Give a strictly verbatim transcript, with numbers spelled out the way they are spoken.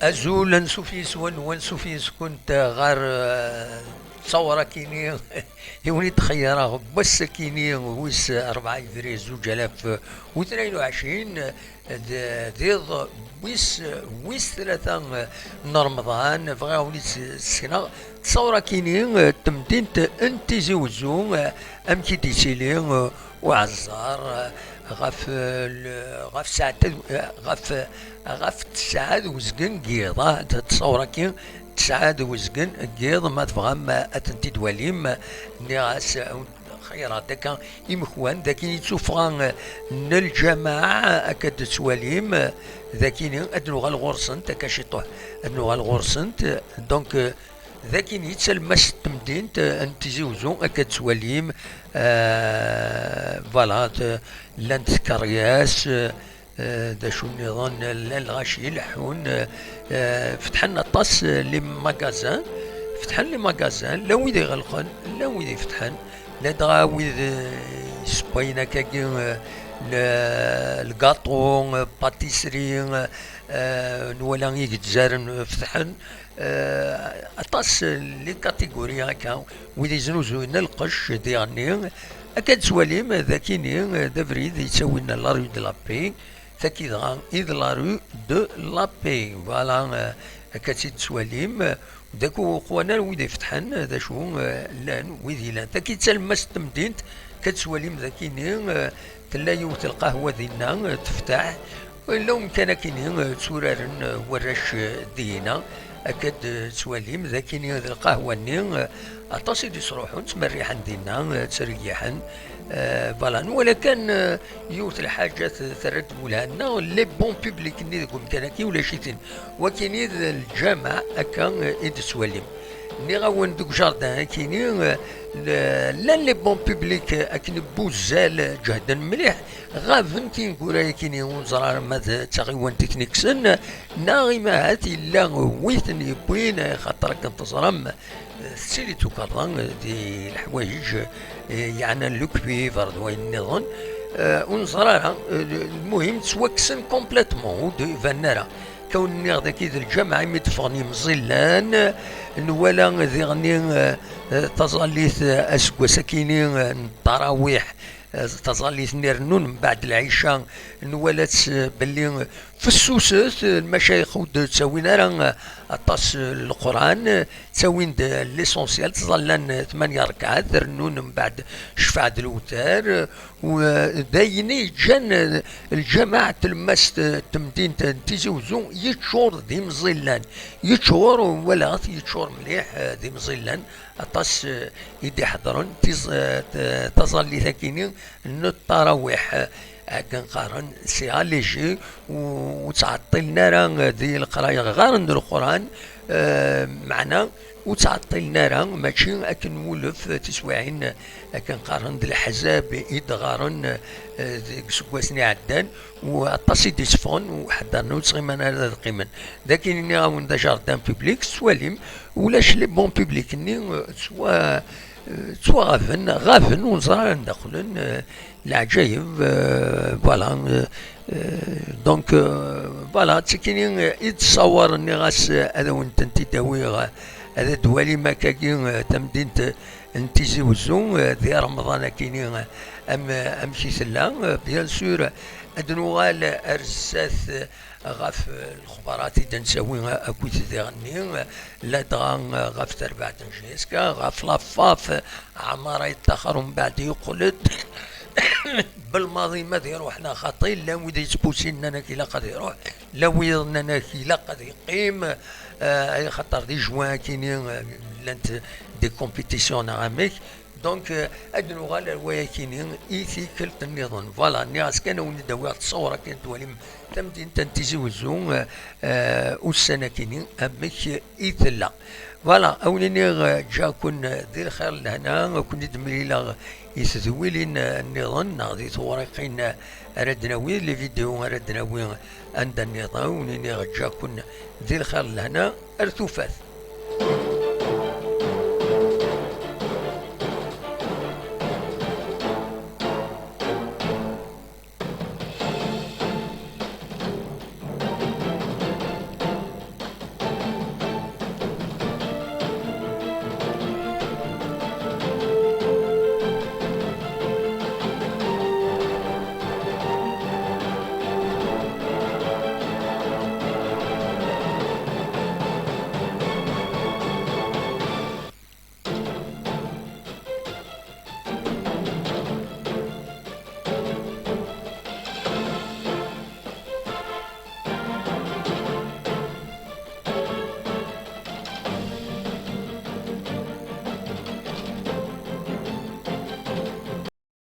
Azul, ansuf yis-wen, wansuf yis-kunt ɣer, eh, ttawra-kini i wen-id-xeyyreɣ n wass-akini wis rebɛa yebrir zuǧ alaf u tnayen u ɛecrin, d, d iḍ wis, wis tlata n Remḍan. Bɣiɣ a wen-id-sekneɣ ttawra-kini n temdint n Tizi Wezzu, amek i d-yettili uɛeẓẓar ɣef, ɣef ssaɛa, ɣef, ɣef tesɛa d uzgen n yiḍ. Ah, ttawra-agi tesɛa d uzgen n yiḍ, ma tebɣam ad tent-id-twalim. Nniɣ-as, xeyyreɣ-d akka imekwan, d akin yettufɣa n lǧameɛ, akka d-tettwalim, d akini ad nuɣal ɣur-sent, akka ciṭuḥ ad nuɣal ɣur-sent. Donc, d akin yettalmas n temdint n Tizi Wezzu, akka d-tettwalim, euh, voilà, t-, llant tkeryas, euh, d acu nniḍen, llan lɣaci leḥḥun, euh, fetḥen aṭas, euh, les magasins, fetḥen les magasins, llan wid iɣelqen, llan wid ifetḥen, ladɣa wid, euh, yessewwayen akkagi, euh, le, lgaṭu, euh, pâtisserie, euh, nwala igezzaren fetḥen, euh, aṭas, euh, les catégories akka, wid yeznuzuyen lqecc diɣenni, akka d-tettwalim d akini, euh, d abrid yettawin la rue de la Paix, taki dɣa i d la rue de la Paix. Voilà, euh, akka tt-id-tettwalim. D akk uqwan ara wid ifetḥen, d acu, eh, llan wid yellan. Taki d talemmast n temdint, akka tettwalim d akini, eh, tella yiwet lqahwa dinna, eh, tefteḥ. Yella umkan akini, eh, tturaren, eh, warrac, eh, dihina. Akka d-tettwalim d akini d lqahwa-nni, eh, aṭas i d-isruḥun, ttmerriḥen dinna, eh, ttreyyiḥen. Eh, voilà, nwala kan, eh, yiwet lḥaǧa t-, terra-d Mulhanna, les bancs publics-nni deg umkan-agi ulac-iten. Wakini d lǧameɛ akka, eh, i d-tettwalim. Nniɣ-awen deg ujardin akini, eh, l-, llan les bancs publics, eh, akken n wuzzal, eh, ǧehden mliḥ, ɣaben tineggura-yakini ur neẓri ara ma d taɣiwant i ten-ikksen, neɣ imahat yella wi ten-yewwin, eh, xaṭer akken teẓram, eh, tettili tukerḍa, eh, di leḥwayeǧ, eh, yeɛnan le cuivre d wayen nniḍen, eh, ur neẓri ara, eh, lmuhim ttwakksen complètement, ur d-ibanen ara. Kawen nniɣ dagi d lǧameɛ imi d-ffɣen yimẓillan, nwala diɣenni, eh, eh, taẓallit, eh, aseggas akini, eh, n ttarawiḥ, eh, taẓallit-nni rennun mbeɛd lɛica, nwala-tt, eh, belli fessuset, eh, lmacayix ur d-ttawin ara, eh, aṭas, eh, n Leqran, eh, ttawin-d, eh, l'essentiel, ttẓallan, eh, tmanya rrekɛat, rennun mbeɛd ccfeɛ d lewtar, eh, U, eh, d ayen i yeǧǧan, eh, lǧameɛ n tlemmast, eh, n temdint n Tizi Wezzu yeččur d imẓillan. Yeččur, walaɣ-t yeččur mliḥ, eh, d imẓillan. Aṭas, eh, i d-iḥeḍren tiẓ-, eh, t-, taẓallit-akini n ttarawiḥ, eh, akken qqaren, c'est allégé, u, ur ttɛeṭṭilen ara, eh, di leqraya, ɣaren Leqran, eh, meɛna ur ttɛeṭṭilen ara, mačči akken nwulef tiswiɛin, akken qqaren d leḥzab i d-ɣaren, eh, deg iseggasen iɛeddan, u aṭas i d-itteffɣen, u ḥeddren ur ttɣiman ara ad qqimen. D akken nniɣ-awen d ajardin public, tettwalim, ulac les bancs publics-nni, eh, ttwa-, eh, ttwaɣaben, ɣaben, ur neẓri ara anda qqlen, eh, leɛǧayeb, euh, voilà, euh, euh, donc, euh, voilà, d tikini, euh, i d-ssawaṛ, nniɣ-as, euh, ad awen-tent-id-awiɣ, euh, ad d-twalim akkagi, euh, tamdint, euh, n Tizi Wezzu, euh, di Remḍan akini, euh, am-, amek i tella, euh, bien sûr, ad nuɣal ar zdat, euh, ɣef, eh, lexbarat i d-nettawi, eh, akkit diɣenni, eh, ladɣa, eh, ɣef terbaɛt n J S K, ɣef la FAF, eh, Ɛmar yeṭṭaxer umbeɛd yeqqel-d. Belmaḍi ma ad iruḥ neɣ xaṭi, llan wid yettpusin nnan-ak ilaq ad iruḥ, llan wiyaḍ nnan-ak ilaq ad yeqqim, eh, xaṭer di juin akini, eh, llant des compétitions neɣ amek. Donc, euh, ad nuɣal ar wayakini i tikkelt nniḍen. Voilà, nniɣ-as kan awen-d-awiɣ ttṣawra kan twalim tamdint n Tizi Wezzu, euh, euh, ussan-akini amek i tella. Voilà, awen-iniɣ, euh, ǧǧaɣ-ken, euh, di lxir lehna, ad ken-id-mlileɣ i tedwilin, euh, nniḍen neɣ di tewriqin, euh, ara d-nawi, les vidéos ara d-nawi anda nniḍen, awen-iniɣ ǧǧaɣ-ken di lxir lehna, ar tufat.